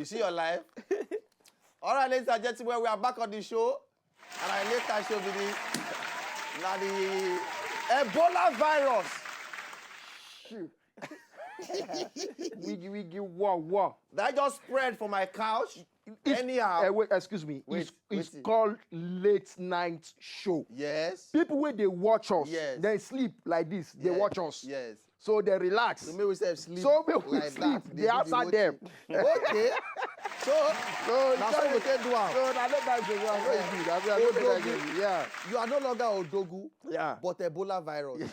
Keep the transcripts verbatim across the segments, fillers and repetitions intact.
You see your life? All right, ladies and gentlemen, we are back on the show. And I later show be this. Now the Ebola virus. Shoot. Wiggy wiggy wah wah. That just spread from my couch. It's- Anyhow. Eh, wait, excuse me. Wait, it's it's wait. Called late night show. Yes. People wey dey watch us, Yes. dem sleep like this. They Yes. Watch us. Yes. So they relax. So make we sef sleep. So make we Like sleep. That. They answer them. Okay. So So na so we take do am. So na late night show. Na so e be. Na so I no Odogu. take am. Yeah. You are no longer Odogu, Yeah. but Ebola virus.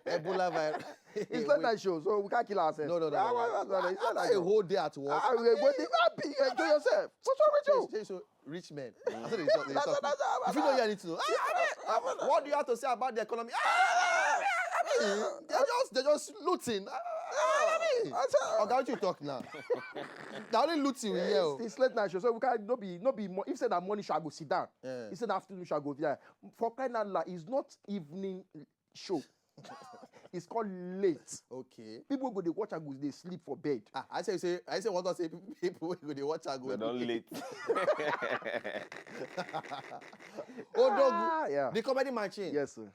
Ebola virus. It's late night show, so we can't kill ourselves. No, no, no, Ah, no, why- no. why- why- It's late night A show. Whole day at work. Ah, we go dey happy, enjoy yourself. What's wrong with you? Say so rich men. That's what they talk. They That's talk. what- that's what- If you don't hear anything, ah, what do you have to say about the economy? Ah, they just they just looting. Ah, Oga, what you talk now? Na only looting we hear. It's, it's late night show, so we can't no be no be more. If say that morning show, I go sit down. Yeah. If say that afternoon show, I go there. For crying out loud, it's not evening show. It's called late. Okay. People go dey watch and go dey sleep for bed. Ah, I say say I say what I say people wey go dey watch and go. They don late. Odogu, Ah, yeah. The comedy machine. Yes, sir.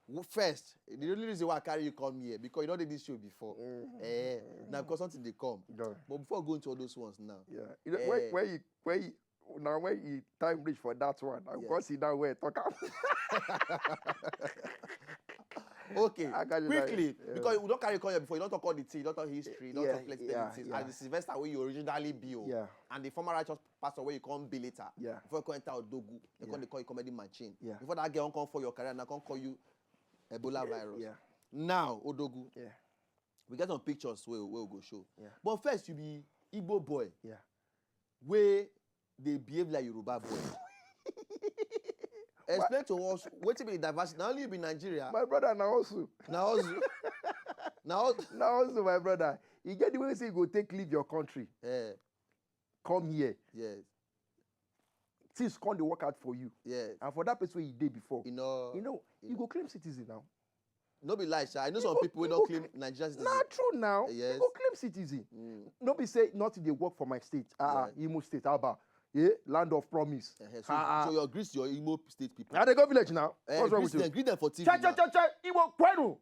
W- First, the only reason why I carry you come here because you don dey this show before. Eh, na because something dey come. Yeah. But before I go into all those ones now. Yeah. You know, Eh. when when you when you now when you time reach for that one, I Yes. go sit down where talk am. Okay, I got you, quickly, like, yeah. Because we don carry you come here before, you don talk all the thing, you don talk history, you don Yeah, talk plenty yeah, things, yeah. And the Sylvester wey you originally be o, Yeah. And the former righteous pastor wey you come be later, Yeah. Before you come enter Odogu, they Yeah. come dey call you comedy machine. Yeah. Before that girl come for your career, now come call you Ebola virus. Yeah. Now Odogu, Yeah. We get some pictures wey wey we go show. Yeah. But first, you be Igbo boy. Yeah. Wey dey behave like Yoruba boy. Explain to us wetin be the diversity. Na only you be Nigeria. My brother, na also Na us. Na us. na also my brother. You get the way say you go take leave your country, Eh, come here. Yes. Things come dey work out for you. Yes. And for that place where you dey before, You know. you know, you go claim citizen now. No be lie, sha. I know some people wey don claim Nigerian citizen. Na true now. Yes. You go claim citizen. No be say nothing dey work for my state. Ah, ah, Imo State, Aba. Eh, land of promise. Eh, so, Ah, ah. So you greet your Igbo state people. I dey go village now. Eh, What's wrong greet with you? Them, greet them for T V Che che now. Che che, Igbo kwenu.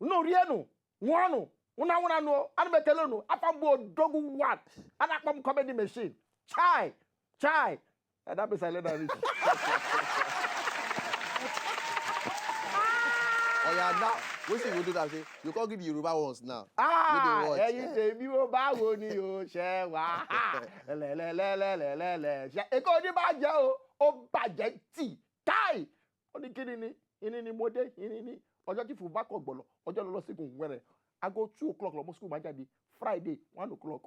Unu rienu. Nwanu. Una una no. Ana m ekele unu. Afa m bụ Odogwu one. A na-akpọ m comedy machine. Chai. Chai. And that place I learned that. Oya, now wetin you go do now? Say you come give the Yoruba ones now. Ah, Wey dey watch. Ẹ̀yin tèmi o, báwo ni o ṣe wà? Lẹ́lẹ́lẹ́lẹ́lẹ́lẹ́. Ṣé Èkó ní bàjẹ́ o? Ó bàjẹ́ tì. Táì. Ó ní kíni ni? Ìní ni mo dé. Ìní ni. Ọjọ́ tí fùbá kọ̀ gbọ̀lọ̀. Ọjọ́ lọ lọ sí gun wẹ́rẹ̀. Aago two o'clock lọ́mọ school máa jáde. Friday, one o'clock.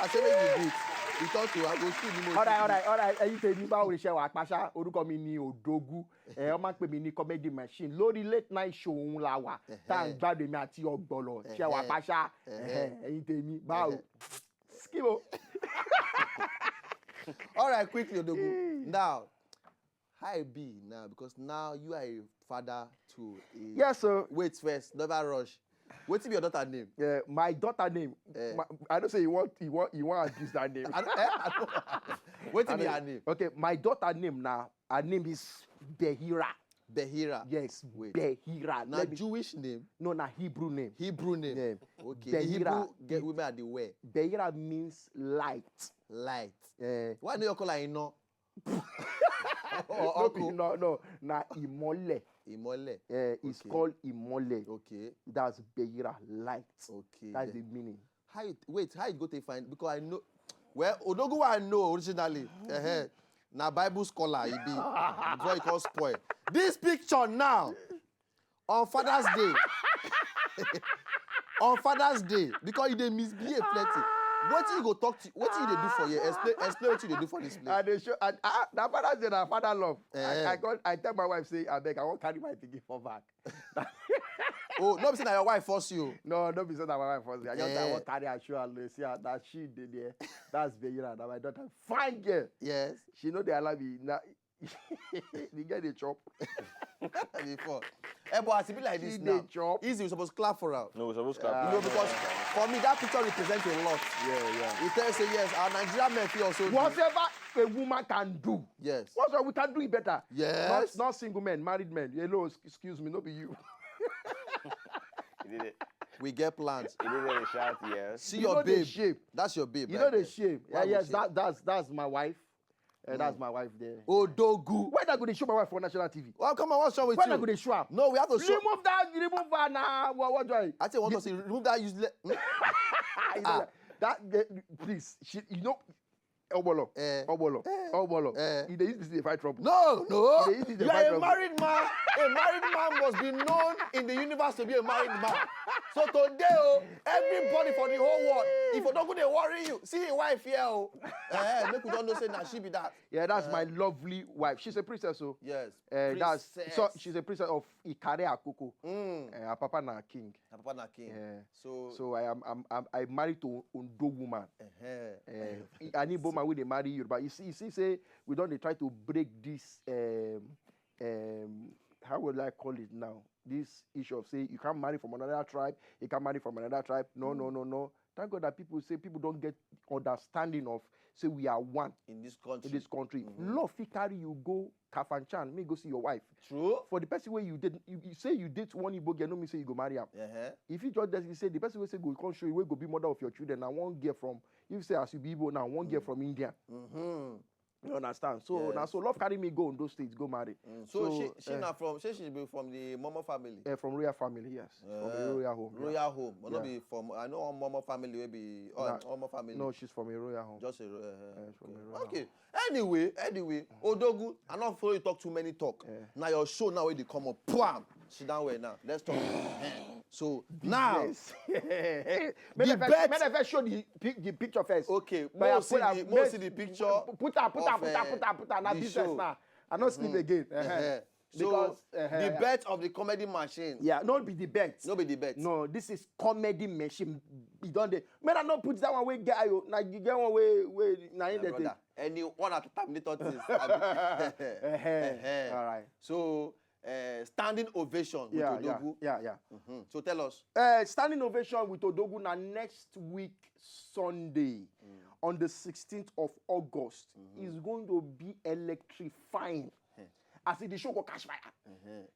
I say make you greet. You talk to I go school ni mo. All right, all right, all right. Ẹ̀yin tèmi, báwo ni ṣe wà? Pàṣà, orúkọ mi ni Odogwu. Ẹ, wọ́n máa ń pè mí ní comedy machine. Lórí late night show òun la wà. Tá à ń gbádùn èmi àti ọ̀gbọ̀lọ̀. Ṣe wà? Pàṣà? Ẹ̀hẹ́, ẹ̀yin tèmi, báwo? Skibo. All right, quickly, Odogwu. Now, how e be now? Because now you are a father to a. Yes, sir. Wait first, never rush. Wetin be your daughter name? Yeah, my daughter name. Eh. My, I don't say you want you want you want to abuse that name. I don't, eh, I don't, wetin be her name? Okay, my daughter name now. Her name is Behira. Behira. Yes, Wait. Behira. Na Let me- Jewish name. No, na Hebrew name. Hebrew name. Yeah. Okay. The Behira. Hebrew get women are the way. Behira means light. Light. Eh, Why no you call her Ino? no, be- no, no, na Imole. Imole. Eh, it's Okay. Called Imole. Okay. That's Behira, light. Okay. That's then the meaning. How you wait? How you go take find? Because I know. Well, Odogwu I know originally. Uh-huh. Na Bible scholar he be. Before he come spoil. This picture now on Father's Day. On Father's Day, because you dey misbehave plenty. Wetin you go talk to? Wetin you dey do for here? Explain, explain wetin you dey do for this I place. dey show. I, ah, na Father's Day, na father love. Eh. I, I, got, I tell my wife say, "Abeg, I wan carry my pikin for back." Oh, no be say na your wife force you. No, no be say na my wife force me. I just say I Eh. wan carry her show and say, "Ah, that she dey there. That's Behira, na my daughter. Fine girl." Yes. She no dey allow me. Na the girl dey chop. Before. Eh, but as e be like She this dey now, chop. Izzy, we suppose clap for am. No, we suppose You clap. know, because for me, that picture represents a lot. Yeah, yeah. He tell you say yes, and Nigeria men fit also do. Whatever a woman can do, Yes. what's wrong? We can do it better. Yes. Not, not single men, married men. Hello, ex- excuse me, no be you. He did it. We get plans. He did it. Shout yes. See You your know they babe. shame. That's your babe. You right know they there. shame. Why Yeah, we yes, shame? That, that's that's my wife. Uh, That's my wife there. Odogu. When I go dey show my wife for national T V? Well, come on, what's wrong with When you? I go dey show am? No, we have to show. Remove that. Remove her now. What, what do I? I say, want to say, remove that useless. Hmm? Ah, you know, that the, please, she, you know, Obolo, Eh. Obolo, Eh. Obolo. Eh. You dey use this dey fight trouble. No, no. They use it to You are fight a trouble. married man. A married man must be known in the universe to be a married man. So today, oh, everybody for the whole world, if Odogu dey worry you, see him wife here, oh. Eh, make we don't know say na she be that. Yeah, that's my lovely wife. She's a princess, so. Yes. Uh, that's so Princess. She's a princess of Ikare Akoko. Mm. Uh, her papa na king. Her papa na king. Yeah. So, So I am I'm, I'm I married to Ondo woman. eh, Uh, an Igbo man wey dey marry Yoruba. You see, you see, say we don dey try to break this. Um, um, how would I call it now? This issue of say you can't marry from another tribe, you can't marry from another tribe. No, no, no, no. Thank God that people say people don't get understanding of say we are one in this country. in this country. Love fit carry you go Kafanchan, me go see your wife. True. For the person where you did, you, you say you date one Igbo girl, no mean say you go marry am. Uh-huh. If you just dey say the person wey say go come show you, wey go be mother of your children, na one girl from, if say as you be Igbo now, one girl from India. Mm-hmm. You understand? So now, Yes. So love carry me go Ondo State, go marry. Mm. So, she she uh, na from she she be from the Momo family. Uh, from royal family, yes. From the Uh, royal home. Yeah. Royal home, but not Yeah. be from. I know one Momo family wey be. Oh, Nah, Momo family. No, she's from a royal home. Just a. Uh, Yeah, she's from okay. a royal Okay. Anyway, anyway, Odogu, I not follow you talk too many talk. Yeah. Now your show now wey dey come up, pwam, sit down well now. Let's talk. So now, Yes. Make The I first- bet- make I first show the pic- the picture first. Okay, But I mo see put am- the mo make- see the picture. Put am, put am, of, put am, eh, put am. Now the business show. now. I no sleep again. Uh-huh. Uh-huh. So Because, uh-huh, the yeah. Bet of the comedy machine. Yeah, no be the bet. No be the bet. No, this is comedy machine. E don dey. Make I no put that one wey get ayo. Na you get one wey wey na My him dey brother, take. Any one at a time, they thought this. Uh-huh. All right. So uh, standing ovation with Yeah, yeah, Odogu. yeah, yeah. Mhm. So tell us. Uh, standing ovation with Odogu na next week Sunday on the sixteenth of August is going to be electrifying. As the show go catch fire,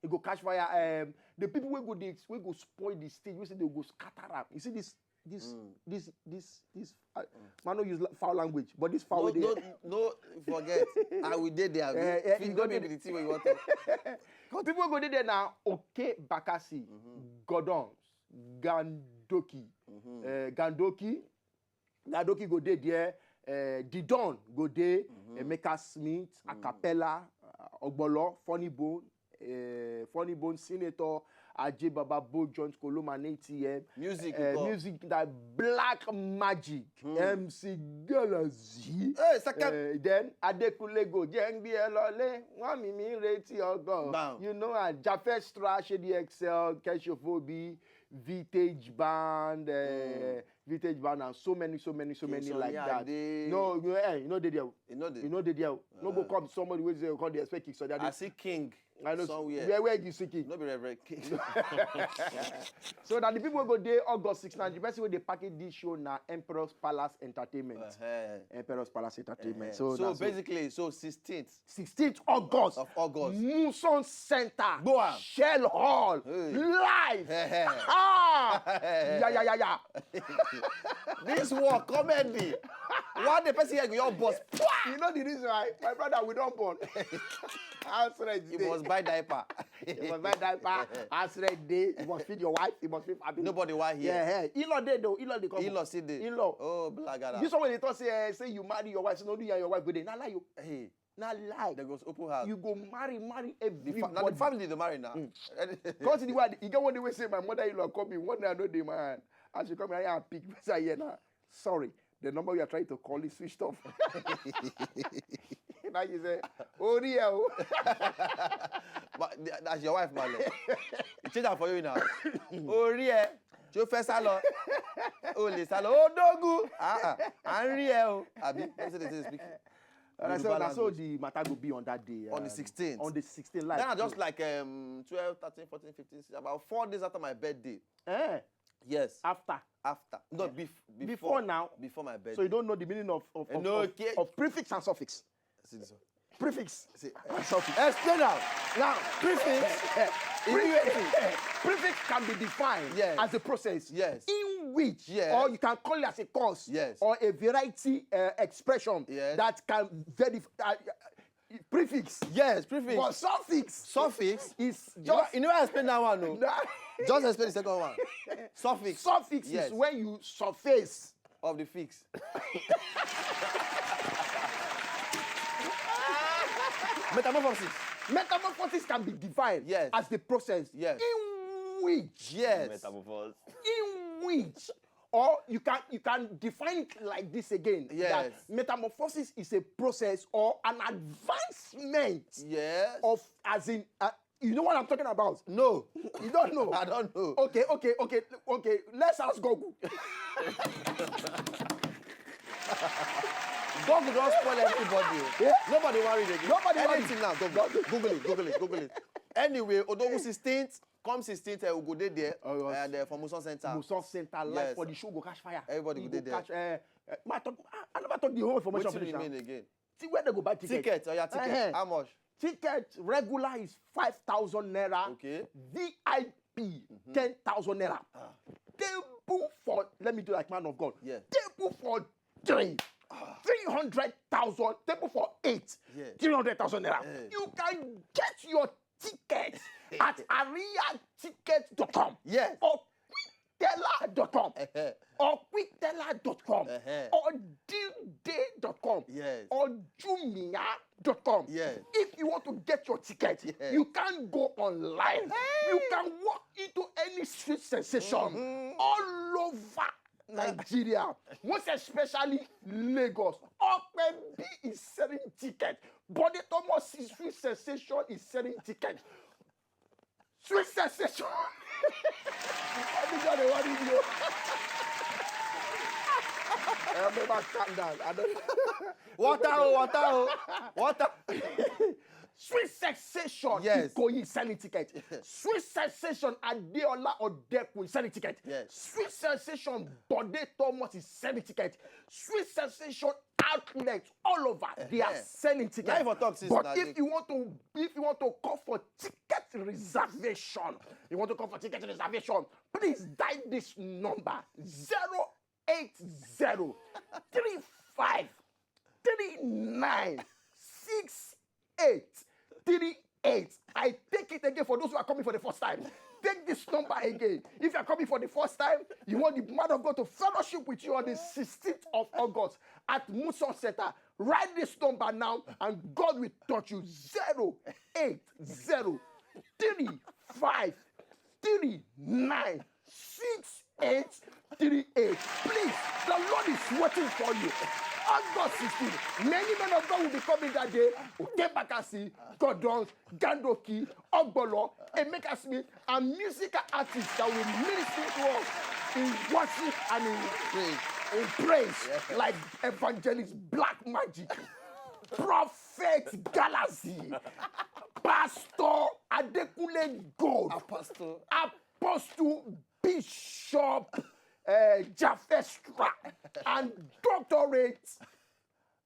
e go catch fire. Um, the people wey go dey wey go spoil the stage, wey say they go scatter am. You see this this this this this. Uh, man, no use la- foul language, but this foul No, wey dey. no, no, forget. I will dey there. Eh, eh, Fit you no go be dey- the thing wey you want to. People wey go dey there na Oke Bakassi, Gordon, Gandoki, eh, Gandoki, Gandoki go dey there. Uh, Didon go dey, Emeka Smith, Acapella, uh, Ogbolo, Funny Bone, uh, Funny Bone, Senator, Ajay Baba, Bo Jones, Koloma, and A T M. Music, Uh, nko? Music that Black Magic, M C Galazi. Hey, second. Uh, then Adekunle go, Jengbi Elole, Wami Mi Reti Ogo. Bam. You know, and Jafet Stra, Shady X L, Keshofobi, Vintage Band, uh, Vintage Band, and so many, so many, so King many Sunny like that. Ade. No, you, eh, you know they there. You know the. You know they there. No go come somebody wey say come dey expect King Sunny Ade. I see King I know. somewhere. Where where you see King? No be Reverend King. So that the people wey go dey August six now, the person wey dey package this show na Emperor's Palace Entertainment. Uh-huh. Emperor's Palace Entertainment. Uh-huh. So, So that's so basically, so sixteenth. sixteenth August Of August. Muson Center, Go am. Shell Hall, Hey. live. Hey, hey. Ah, yeah, yeah, yeah, yeah. This war comedy. Why the person here go your boss? You know the reason why? My brother, we don't born. House rent You dey. Must buy diaper. You must buy diaper. House rent dey. You must feed your wife. You must feed family. Nobody why here. Yeah, hey. In-law dey though. In-law dey come. In-law still dey. In-law. Oh, blagada. You someone dey talk say, eh, say you marry your wife, say no do you and your wife go dey. Na lie you. Hey, Na lie. They go open house. You go marry, marry The everybody. fa- na the family dey marry now. Come see the way I dey- you get one day wey say my mother-in-law call me. One day I know the man. As she call me, I am pick beside here now. Sorry, the number you are trying to call is switched off. Now you say, oh yeah, oh. But the- that's your wife, man. He change that for you now. Orí ẹ, tí ó fẹ́ sá lọ, ó lè sá lọ. Odogu, ah, ah, à ń rí ẹ o. Àbí, let me say the thing speak. And I said, Yoruba that's how language. The matter go be on that day. On the um, sixteenth. On the sixteenth, live. Then I just Play. Like um, twelve, thirteen, fourteen, fifteen, sixteen, about four days after my birthday. Eh, Yes. After. After. No, bef- before, Before now. Before my birthday. So you don't know the meaning of of, Eh, of, no, of, okay. Of prefix and suffix. See this one. Prefix. See, And suffix. Explain now. Now, Immediately. Prefix can be defined Yes. As a process Yes. In which, Yes. Or you can call it as a cause, Yes. Or a variety uh, expression Yes. That can verify. Uh, prefix. Yes, prefix. But suffix Suffix. Is Just, you never explain that one, no. Nah. Just explain the second one. Suffix. Suffix Yes. Is when you surface. Of the fix. Metamorphosis. Metamorphosis can be defined Yes. As the process Yes. In which, Yes. Metamorphose. In which, or you can you can define it like this again. Yes. That metamorphosis is a process or an advancement Yes. Of, as in, uh, you know what I'm talking about? No. You don't know? I don't know. Okay, okay, okay, okay. Let's ask Google. Google don spoil everybody. Yeah. Nobody wan read again. Nobody wan Anything read. Now, Google. Google it, Google it, Google it. Anyway, Odogwu sixteenth, come sixteenth, uh, we go dey there. Oh, yes. And uh, for Muson Center. Muson Center live Yes. For the show go catch fire. Everybody We go dey there. Catch, uh, uh, ma talk, I, I never talk the whole information Wetin finish now. Remain again? See where they go buy ticket. Ticket, oh yeah, ticket. Uh-huh. How much? Ticket regular is five thousand naira. Okay. V I P ten thousand naira. Table for, let me do like man of God. Yeah. Table for three. Three hundred thousand. Table for eight. Yeah. Three hundred thousand naira. Yeah. You can get your ticket at aria ticket dot com. Yes. Or quickteller dot com. Uh-huh. Or quickteller dot com. Uh-huh. Or dealday dot com. Yes. Or jumia dot com. Yes. If you want to get your ticket, Yes. You can go online. You can walk into any street sensation Mm-hmm. all over Nigeria, most especially Lagos. Okpebi is selling ticket. Bode Thomas is street sensation is selling ticket. Street sensation. Everybody want to know. Eh, make I calm down. I don't. Water, oh, water, oh, water. Sweet Sensation Yes. Ikoyi selling ticket. Sweet Sensation Adeola Odeku selling ticket. Yes. Sweet Sensation Bode Thomas is selling ticket. Sweet Sensation outlets all over, they are Eh-heh. selling ticket. Now if I talk since But na if the you want to, if you want to call for ticket reservation, you want to call for ticket reservation, please dial this number: zero eight zero three five three nine six eight three eight. I take it again for those who are coming for the first time. Take this number again. If you are coming for the first time, you want the man of God to fellowship with you on the sixteenth of August at Muson Center, write this number now and God will touch you. Zero eight zero three five three nine six eight three eight. Please, the Lord is waiting for you. August sixteenth, many men of God will be coming that day. Oke Bakasi, Gordons, Gandoki, Ogbolo, Emeka Smith, and musical artists that will minister to us in worship and in, in praise, like Evangelist Black Magic, Prophet Galaxy, Pastor Adekunle Gold, Apostle. Apostle Bishop uh, Jafestra, and Doctorate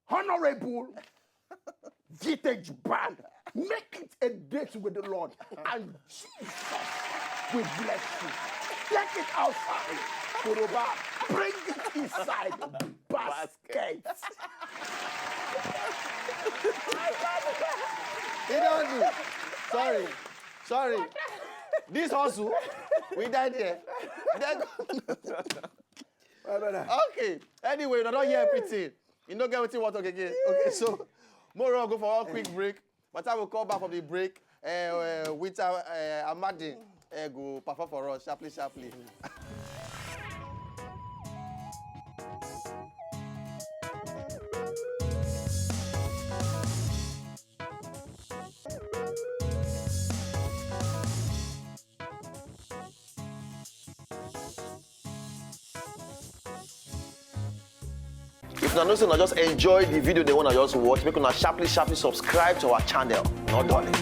Honorable Vintage Band. Make it a date with the Lord, and Jesus will bless you. Take it outside, Koroba. Bring it inside. Basket. He don't do. Sorry. Sorry. This hustle, we died here. Then- My brother. Okay. Anyway, you don't hear everything. You don't get what you want to get. Okay, so more go for one quick break. But I will call back from the break uh, uh, with uh, uh, Amadi uh, go perform for us sharply, sharply. I know say una just enjoy the video, the one I just watch. Make una sharply, sharply subscribe to our channel. No darling.